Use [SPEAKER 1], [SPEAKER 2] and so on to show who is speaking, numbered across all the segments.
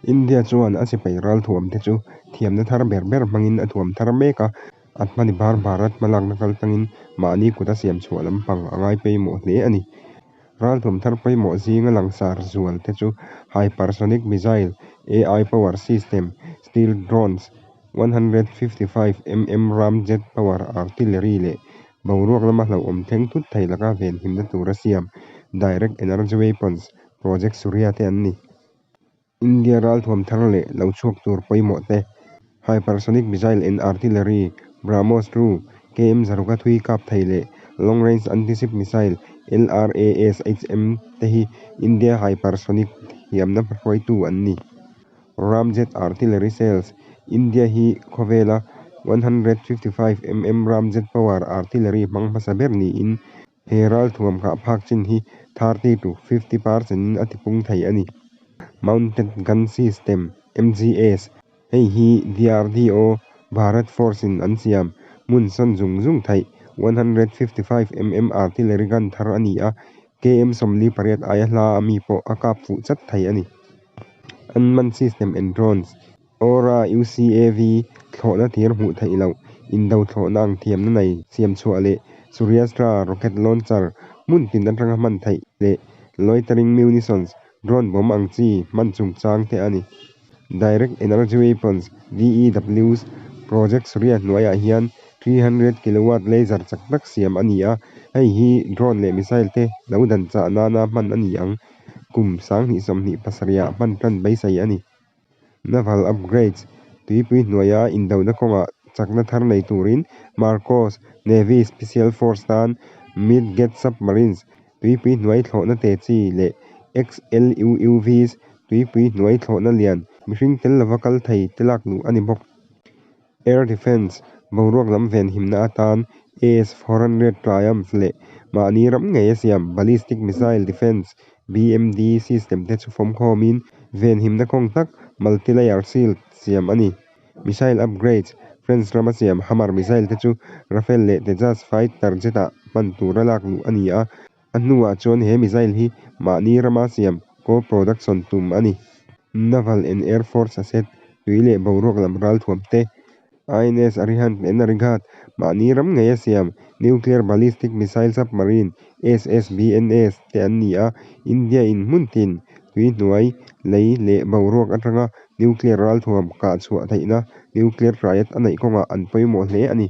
[SPEAKER 1] India chuan a sipai ralthuam te chu thiamna thar ber ber hmangin a thuam thar mek a, Atmanirbhar Bharat hmalakna kaltlangin mahni kuta siam chhuah lampang a ngai pawimawh hle a ni. Ralthuam thar pawimawh zinga langsar zual te chu Hypersonic Missile, AI Power System, Stealth Drones, 155 mm Ramjet Power Artillery leh boruak lama hlauhawm thleng thut thei laka venhimna tura siam Direct Energy Weapons Project Surya te an ni. India ralthuam thar leh lo chhuak tur pawimawh te, Hypersonic Missile and Artillery, BrahMos II, KM zaruka thui kap thei leh Long Range Anti-Ship Missile, LRASHM, te hi India hypersonic thiamna hmahruaitu an ni. Ramjet Artillery Shells, India hi khawvela 155 mm Ramjet Power Artillery hmang hmasa ber niin, He ralthuam kah phak chin hi 30 to 50 percent in a tipung thei a ni. Mounted Gun System, MGS, Hei hi DRDO, Bharat Force in an siam, hmun sawn zung zung theih 155 mm artillery gun thar a ni a, KM 48 aia hla a mi pawh a kap fuh chat thei a ni. Unmanned System and Drones, Aura UCAV thlawhna thir hmuh theih loh, indo thlawhna ang thiamna nei siam chhuah leh Suryastra rocket launcher hmun tin atanga hman theih leh loitering munitions, drone bomb ang chi hman chungchang te a ni. Direct Energy Weapons, DEWs, Project Surya hnuaiah hian 300 kilowatt laser chak tak siam a ni a, hei hi drone leh missile te lo dan chah nana hman a ni ang. Kum 2027 ah hman tan beisei a ni. Naval Upgrades, Tuipui hnuaia indona kawngah chakna thar nei turin Marcos, Navy Special Force tan Midget Submarines, tuipui hnuai thlawhna te chi leh XLUUVs, tuipui hnuai thlawhna lian, mihring tel lova kal thei te lak luh a ni bawk. Air Defence, boruak lam venhimna atan AS-400 Triumph leh mahni ram ngeia siam Ballistic Missile Defence, BMD, system te chu fawmkhawmin venhimna kawng tak, multi-layer shield, siam a ni. Missile upgrades, French rama siam Hammer missile te chu Rafale leh Tejas fighter jet-ah hman tura lak luh a ni a, a hnuah chuan he missile hi mahni rama siam co-production tum a ni. Naval and Air Force asset, tui leh boruak lam ralthuam te, INS Arihant and Arighat, mahni ram ngeia siam Nuclear Ballistic Missile Submarine, SSBNS, te an ni a, India in hmun tin, tui hnuai, lei leh boruak atanga nuclear ralthuam kah chhuah theihna nuclear triad a neih kawngah an pawimawh hle a ni.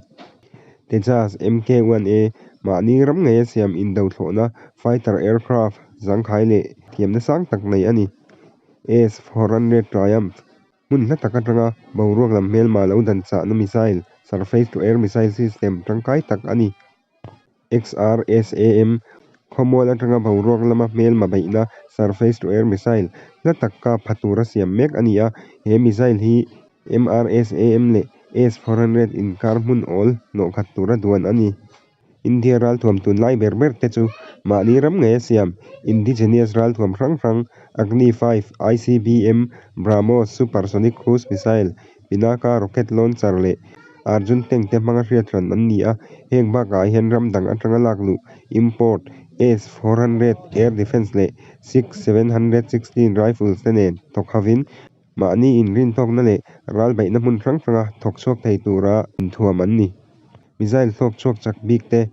[SPEAKER 1] Tejas MK-1A, mahni ram ngeia siam indo thlawhna fighter aircraft zangkhai leh thiamna sang tak nei a ni. S-400 Triumph, hmun hla tak atanga boruak lam hmelma lo dan chahna missile, surface-to-air missile system tangkai tak a ni. XRSAM, khawmual atanga boruak lama hmelma beihna surface-to-air missile hla tak kap pha tura siam mek a ni a, he missile hi MRSAM leh S-400 inkar hmun awl hnawhkhat tura duan a ni. India ralthuam tunlai ber ber te chu mahni ram ngeia siam indigenous ralthuam hrang hrang Agni-5, ICBM, BrahMos supersonic cruise missile, Pinaka rocket launcher leh Arjun tank te hmanga hriat hran an ni a, heng bakah hian ram dang atanga lak luh, import, S-400 air defence leh 6-716 rifles te nen thawk hovin mahni inrintawkna leh ralbeihna hmun hrang hranga thawk chhuak thei tura inthuam an ni. Missile thlawk chhuak chak bik te,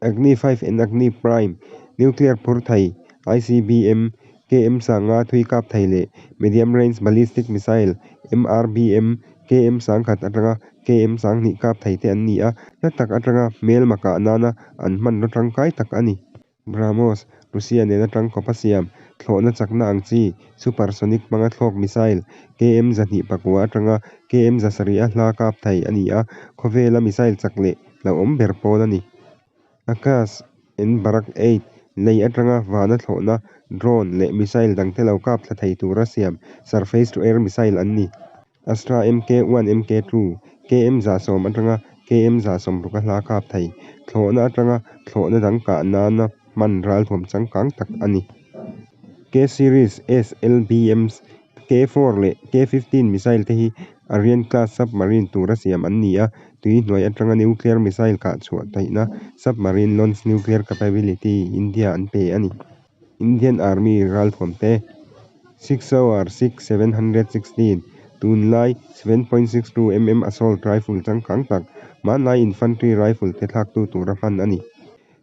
[SPEAKER 1] Agni 5 and Agni Prime, nuclear phur thei, ICBM, KM sanga thui kap thei leh Medium Range Ballistic Missile, MRBM, KM sangkhat atanga KM sanghnih kap thei te an ni a, hla tak atanga hmelma kah nana an hmanraw tangkai tak a ni. BrahMos, Russia nena tangkawp a siam, thlawhna chakna ang chi, supersonic hmanga thlawk missile, KM 209 atanga KM 700 a hla kap thei a ni a, khawvela missile chak leh hlauhawm ber pawl a ni. Akash and Barak 8, lei atanga vana thlawhna, drone, leh missile dangte lo kap thla thei tura siam surface-to-air missile an ni. Astra MK-1 MK-2, KM 110 atanga KM 160 a hla kap thei, thlawhna atanga thlawhna dang kah nana hman ralthuam changkang tak a ni. K-series SLBMs, K-4 leh K-15 missile te hi Aryan class submarine tura siam an ni a, tui hnuai atanga nuclear missile kah chhuah theihna submarine launch nuclear capability India an pe a ni. Indian Army ralthuam te. Sig Sauer sig 716, Tunlai 7.62 mm Assault Rifle changkang tak, hmanlai Infantry Rifle te thlaktu tura hman a ni.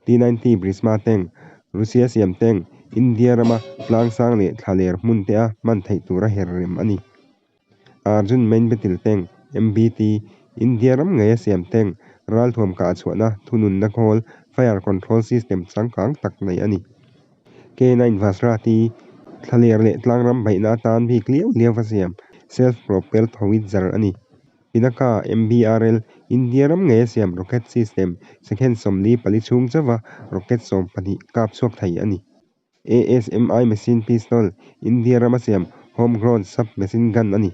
[SPEAKER 1] T-90 Brisma Tank, Russia siam tank, India rama tlangsang leh thlaler hmun te a hman theih tura her rem a ni. Arjun Main Battle Tank, MBT, India ram ngeia siam tank, ralthuam kah chhuahna thununna khawl, fire control system, changkang tak nei a ni. K-9 Vajra T, Thlaler leh tlangram beihna atan bik liau liau a siam, self-propelled howitzer a ni. Pinaka, MBRL, India ram ngeia siam rocket system, second 44 chhung chauha rocket 12 kap chhuak thei a ni. ASMI machine pistol, India rama siam home-grown sub-machine gun a ni.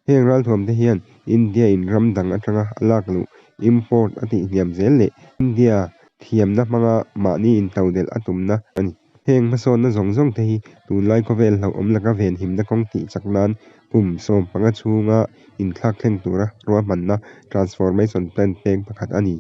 [SPEAKER 1] Heng ralthuam te hian India in ram dang atanga a lak luh, import, a tihhniam zel leh India thiamna hmanga mahni intodelh a tumna a ni. Heng hmasawnna zawng zawng te hi tunlai khawvel hlauhawm laka venhimna kawng tih chak nan kum 15 chhunga inthlak thleng tura ruahmanna, transformation plan, peng pakhat a ni.